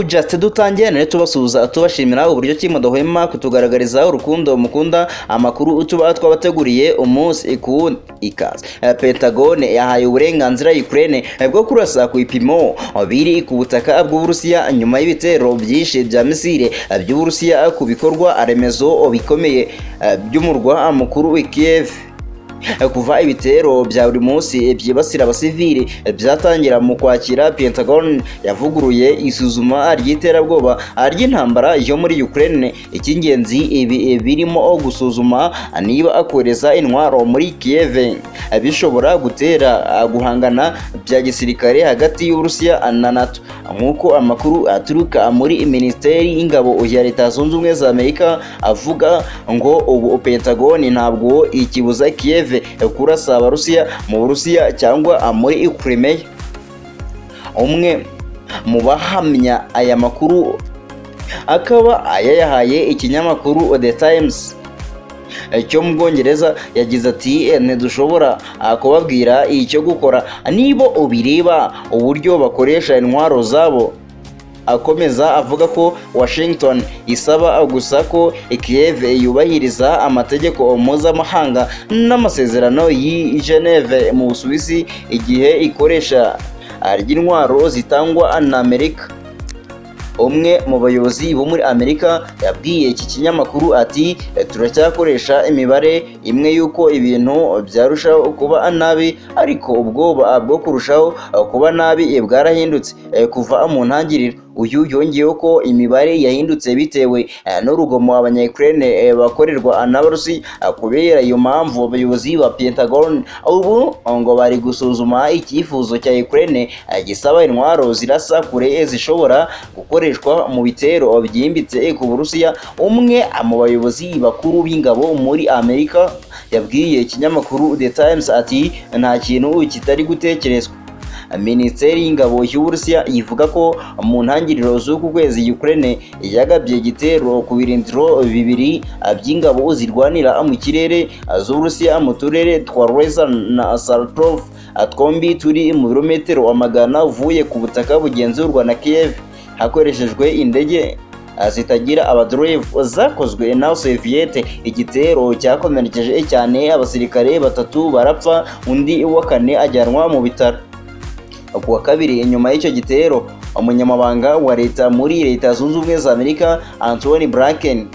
Just dutangiye nare tubasuhuza, tubashimira uburyo ki mudahwema kutugaragariza urukundo mukunda amakuru tuba twabateguriye umunsi ku wundi. Ikaze. Pentagone yahaye uburenganzira Ukraine bwo kurasa ku bipimo biri ku butaka bw'Uburusiya nyuma y'ibitero byinshi bya misile by'Uburusiya ku bikorwa remezo bikomeye by'umurwa mukuru wa Kiev. Kuva ibitero bya buri munsi byibasira abasivili byatangira mu Kwakira, Pentagon yavuguruye isuzuma ry'iterabwoba ry'intambara yo muri Ukraine. Icy'ingenzi ibi birimo gusuzuma niba akohereza intwaro muri Kiev bishobora gutera guhangana bya gisirikare hagati y'Uburusiya na NATO, nk'uko amakuru aturuka muri Minisiteri y'Ingabo ya Leta Zunze Ubumwe za Amerika avuga. Ngo ubu Pentagon ntabwo ikibuza Kiev kurasa Abarusiya mu Burusiya cyangwa muri Crimea. Umwe mu bahamya aya makuru akaba yayahaye ikinyamakuru The Times cyo mu Bwongereza yagize ati: "Ntidushobora kubabwira icyo gukora, niba ubireba uburyo bakoresha intwaro zabo." Akomeza avuga ko Washington isaba gusa ko Kiev yubahiriza amategeko mpuzamahanga n'amasezerano y'i Geneve mu Busuwisi igihe ikoresha ry'intwaro zitangwa na Amerika. Umwe mu bayobozi bo muri Amerika yabwiye iki kinyamakuru ati: "Turacyakoresha imibare imwe y'uko ibintu byarushaho kuba nabi, ariko ubwoba bwo kurushaho kuba nabi bwarahindutse kuva mu ntangiriro." Uyu yongeyeho ko imibare yahindutse bitewe n'urugomo Abanya-Ukraine bakorerwa n'Abarusi. Kubera iyo mpamvu, abayobozi ba Pentagon ubu ngo bari gusuzuma icyifuzo cya Ukraine gisaba intwaro zirasa kure zishobora gukoreshwa mu bitero byimbitse ku Burusiya. Umwe mu bayobozi bakuru b'ingabo muri Amerika yabwiye ikinyamakuru The Times ati: "Nta kintu kitari gutekerezwa." Minisiteri y'Ingabo y'Uburusiya ivuga ko mu ntangiriro z'uku kwezi Ukraine yagabye igitero ku birindiro bibiri by'ingabo zirwanira mu kirere z'Uburusiya mu turere twa Ryazan na Saratov, twombi turi mu birometero amagana uvuye ku butaka bugenzurwa na Kiev, hakoreshejwe indege zitagira abaderevu zakozwe na Soviet. Igitero cyakomerekeje cyane abasirikare batatu barapfa, undi wa kane ajyanwa mu bitaro. Ku wa kabiri nyuma y'icyo gitero, umunyamabanga wa leta muri Leta Zunze Ubumwe za Amerika, Antony Blinken,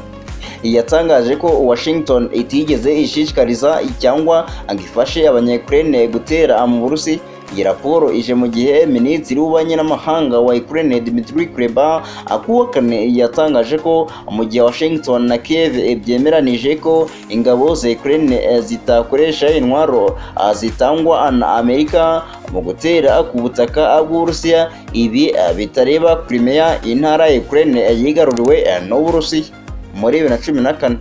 yatangaje ko Washington itigeze ishishikariza cyangwa ngo ifashe Abanya-Ukraine gutera mu Burusi. Iyi raporo ije mu gihe Minisitiri w'Ububanyi n'Amahanga wa Ukraine, Dmitry Kuleba, ku wa kane yatangaje ko mu gihe Washington na Kiev byemeranije ko ingabo za Ukraine zitakoresha intwaro zitangwa na Amerika mu gutera ku butaka bw'Uburusiya, ibi bitareba Crimea, intara ya Ukraine yigaruriwe n'Uburusiya muri 2014.